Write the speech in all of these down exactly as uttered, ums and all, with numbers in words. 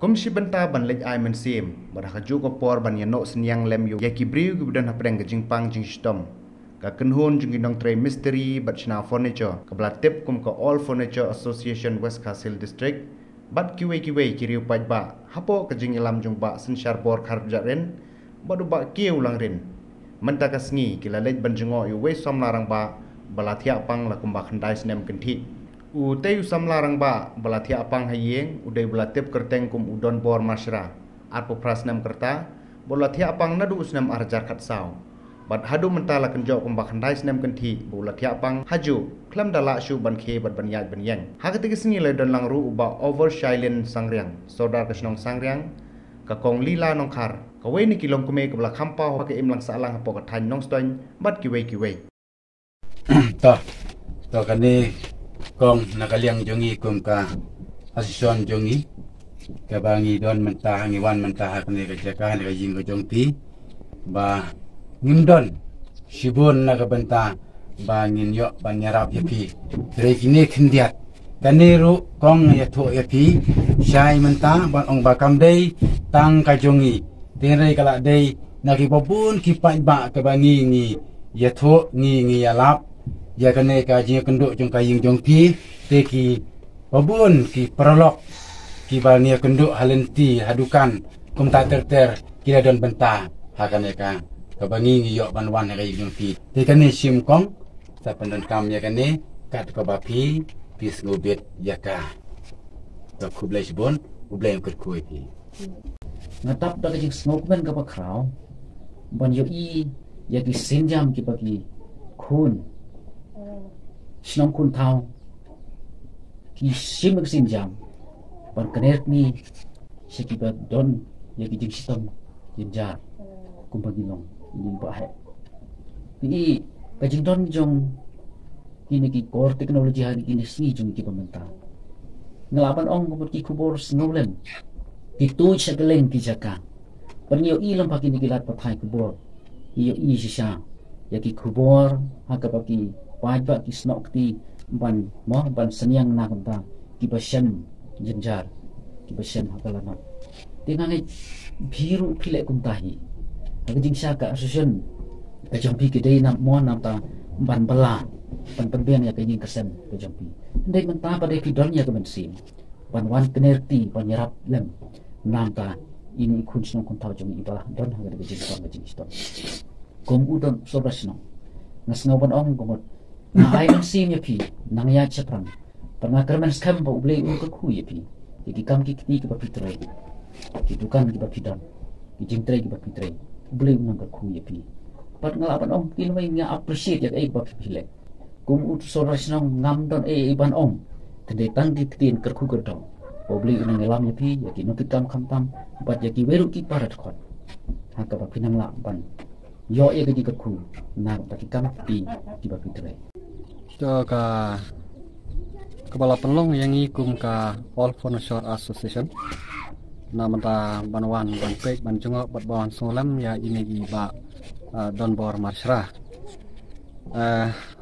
Kum shi bynta ban leit ai mynsiem bad ha kajuh ka por ban ïanoh synñiang lem ïa ki briew kiba don hapdeng ka jingpang jingshitom, ka kynhun jong ki nongtrei mistri bad shna furniture kaba la tip kum ka All Furniture Association West Khasi Hills District bad kiwei kiwei ki riew paidbah hapoh ka jingïalam jong Bah Synsharbor Kharjahrin bad u Bah Kiew Langrin. Mynta ka sngi ki la leit ban jngoh ïa uwei u samla rangbah ba la thiah pang la kumba khyndai snem kynthih. Utei u samla rangbah ba la thiah pang ha ïing u dei ba la tip kyrteng kum u Donbor Marshra, arphew phra snem ka rta, ba u la thiah pang naduh u snem ar hajar khatsaw. Bad haduh mynta la kynjoh kumba khyndai snem kynthih ba u la thiah pang hajuh khlem da lah shuh ban khie bad ban ïaid ban ïeng. Ha katei ka sngi la don lang ruh u Bah Overshailin Sangriang, Sordar ka shnong Sangriang, ka Kong Lila Nongkhar, kawei na ki longkmie kaba la kham paw ha ka imlang sahlang hapoh ka thaiñ Nongstoiñ bad kiwei kiwei. To, to kane kong na ka liang jong ngi kum ka association jong ngi kaba ngi don mynta, ngi wan mynta ha kane ka jaka, ha ka ïing ka jong phi, ba ngim don shibun na ka bynta ba ngin ïoh ban ïarap ïa phi. Hynrei kine khyndiat kane ruh kong ïathuh ïa phi shai mynta ban ong ba kam dei tang ka jong ngi. Te hynrei ka la dei na kiba bun ki paidbah kaba ngi, ngi ïathuh, ngi, ngi ïalap ïa kane ka jingïakynduh jong ka ïing jong phi. Te kiba bun ki paralok kiba ngi ïakynduh ha lynti, ha dukan, kumta ter ter, ki la don bynta ha kane ka, kaba ngi, ngi ïoh ban wan ha ka ïing jong phi. Te kane shim kong, sa pyndonkam ïa kane kat kaba phi, phi sngewbit ïa ka. To khublei shibun, U Blei un kyrkhu ïa phi. Nga dap da ka jingsngewkmen kaba khraw ban ïohi ïa ki sienjam kiba ki khun shnong khun thaw ki shim ïa ki sienjam ban kner kni sha kiba don ïa ki jingshitom jynjar kumba ngi long ngi ba heh. Ki ka jingdon jong kine ki kor technology ha kine ki sngi jong kiba mynta. Nga lah ban ong ka mut ki khubor sngewlem ki tuid sha kylleng ki jaka. Ban ïohi lem ha kine ki lad pathai khubor ïohi shisha ïa ki khubor ha kaba ki paidbah ki snoh kti ban mo ban synñiang na ka bynta kiba shem jynjar kiba shem ha ka lanot. Te nga ngeit phi ruh phi leh kumta hi. Ha ka jingshisha ka association ka jong phi ki dei na mo namta ban bylla ban pynbiang ïa ka ïing ka sem ka jong phi. Hynrei mynta pat dei phi don ïa ka mynsiem ban wan kner kti ban ïarap lem namta ine i khun shnong khun thaw jong i ba don ha ka dei ka jingkam ka jingshitom. Kum u don Sordar shnong nga sngew ban ong ka mut nga ai mynsiem ïa phi, nang ïaid shaphrang. Bad nga kyrmen skhem ba U Blei un kyrkhu ïa phi ïa ki kam ki kti kiba phi trei, ki dukan kiba phi don, ki jingtrei kiba phi trei. U Blei un nang kyrkhu ïa phi. Bad nga lah ban ong kine wei nga appreciate ïa kaei ba phi leh. Kum u Sordar shnong ngam don ei ei ban ong. Te dei tang ki ktien kyrkhu kyrdoh ba U Blei un nang ïalam ïa phi, ïa ki nongkitkam khamtam bad ïa kiwei ruh ki para dkhot ha kaba phi nang lah ban ïoh ïa ka jingkyrkhu na ka bynta ki kam ki kti kiba phi trei. To ka kaba la pynlong ïa ngi kum ka All Furniture Association na ka bynta ban wan ban peit ban jngoh bad ban sngewlem ïa ine i Bah Donbor Marshra.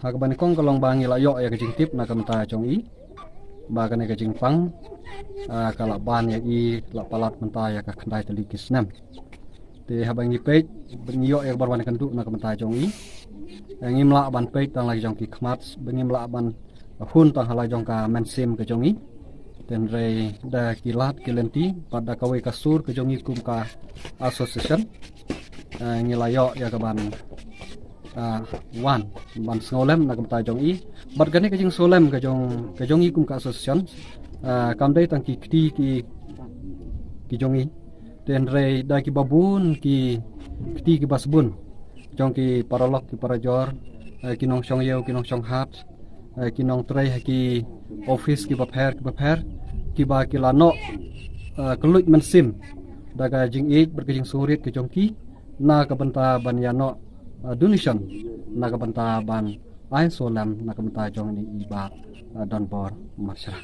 Ha kaba nyngkong ka long ba ngi la ïoh ïa ka jingtip na ka bynta jong i ba kane ka jingpang ka la ban ïa i la palat mynta ïa ka khyndai tylli ki snem. Te haba ngi peit ba ngi ïoh ïa ka bynta ban kynduh na ka bynta jong i, ngim lah ban peit tang la jong ki khmat, ba ngim lah ban hun tang ha la jong ka mynsiem ka jong i. Te hynrei da ki lad ki lynti bad da kawei ka sur ka jong i kum ka association, ngi la ïoh ïa ka ban wan ban sngewlem na ka bynta jong i. Bad kane ka jingsngewlem ka jong ka jong i kum ka association kam dei tang ki kti ki ki jong i. Te hynrei da kiba bun ki kti kiba sbun jong ki paralok ki parajor, ki nongshong ïew ki nongshong hat, ki nongtrei ha ki office kiba pher kiba pher, kiba ki la noh kylluid mynsiem da ka jingïeit bad ka jingsngewrit ka jong ki na ka bynta ban ïa noh donation na ka bynta ban ai sngewlem na ka bynta jong ine i Bah Donbor Marshra.